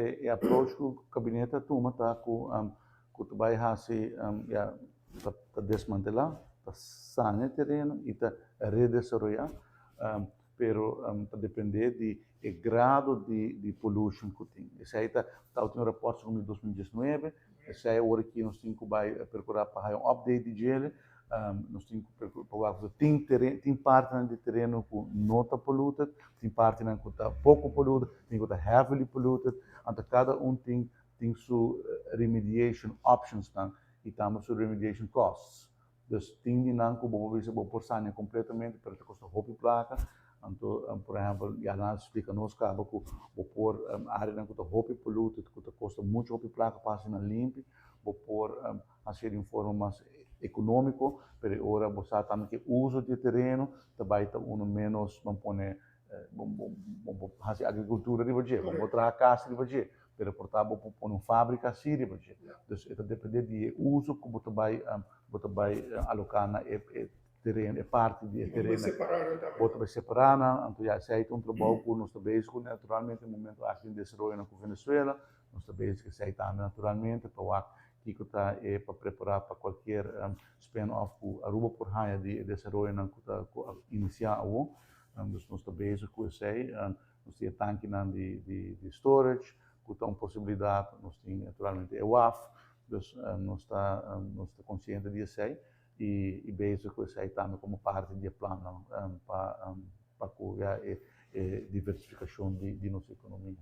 E approach ku gabinete a tuma ta ku ta bai hasi, ya, ta desmantelá, ta sana e tereno i ta redesaroyá, pero ta dependé di e grado di pollution ku tin. Esei ta último rapòrt segun di 2019. Esei ora ku nos tin ku bai perkurá pa un update di dje, nos tin ku pa tin tereno, tin parti di tereno ku no ta polluted, tin parti ku ta poko polluted, tin ku ta heavily polluted, anto kada un tin su remediation options nan i tambe su remediation costs. Dus tin di nan ku bo bisa bo por sania kompletamente, pero ta kosta hopi plaka. Anto, por ehèmpel, ya nan a splika nos kaba ku bo por área nan ku ta hopi polluted, ku ta kosta muchu hopi plaka pa hasi nan limpi, bo por hasi di un forma mas ekonómiko, pero ora bo sa tambe ku uso di tereno tambe ta uno menos, ban pone, bo hasi agrikultura riba dje, bo traha kas riba dje, pero por ta bo pone un fábrika asina riba dje. Dus e ta dependé di uso ku bo ta bai aloká na e tereno, e parti di tereno. Separá Bo ta bai separá nan, anto ya, esei ta un trabou ku nos ta bezig ku naturalmente na momento aki den desaroyo ku Venezuela, nos ta bezig ku esei tambe naturalmente pa wak kiko ta e pa prepará pa kualke spin-off ku Aruba por haña di desaroyo nan ku ta inisiá awor. Dus nos ta bezig ku esei, nos tin tankinan di storage, ku ta un posibilidat, nos tin naturalmente e waf, dus nos ta konsiente di esei i bezig ku esei tambe komo parti di plan pa e diversifikashon di nos ekonomia.